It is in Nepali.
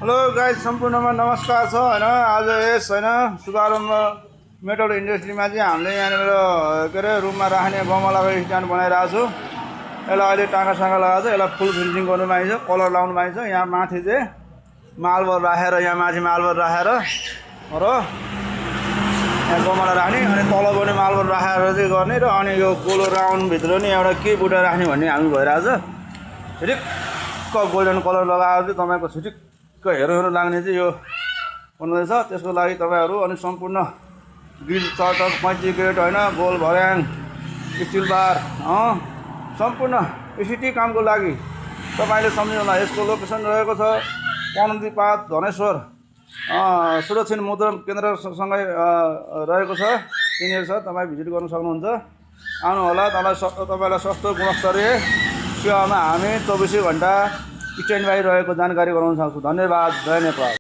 हेलो गाइस, सम्पूर्णमा नमस्कार छ हैन। आज यस हैन शुभारम्भ मेटल इन्डस्ट्रीमा चाहिँ हामीले यहाँनिर के अरे रुममा राख्ने गमलाको स्ट्यान्ड बनाइरहेको छु। यसलाई अहिले टाँगासाँगा लगाएको छ, यसलाई फुल फिनिसिङ गर्नु बाँकी छ, कलर लाउनु बाँकी छ। यहाँ माथि चाहिँ मार्बल राखेर, यहाँ माथि मार्बल राखेर र यहाँ गमला राख्ने, अनि तल पनि मार्बल राखेर चाहिँ गर्ने र अनि यो गोलो राउन्डभित्र नि एउटा के बुटा राख्ने भन्ने हामी भइरहेको छ। छिटिक्क गोल्डन कलर लगाएर चाहिँ तपाईँको छिटिक्क हेरो लाग्ने चाहिँ यो हुँदैछ। त्यसको लागि तपाईँहरू अनि सम्पूर्ण ग्रिल चर्च पैँची गेट होइन, गोल भर्याङ स्टिल बार सम्पूर्ण स्थिति कामको लागि तपाईँले सम्झिनुहोला। यसको लोकेसन रहेको छ पनौती 5 धनेश्वर सुरक्षित मुद्रा केन्द्रसँगै रहेको छ, त्यहीँनिर छ। तपाईँ भिजिट गर्न सक्नुहुन्छ, आउनुहोला। तपाईँलाई सस्तो गुणस्तरीय सेवामा हामी 24 घन्टा स्ट्यान्ड बाई रहेको जानकारी गराउन सक्छौँ। धन्यवाद, जय नेपाल।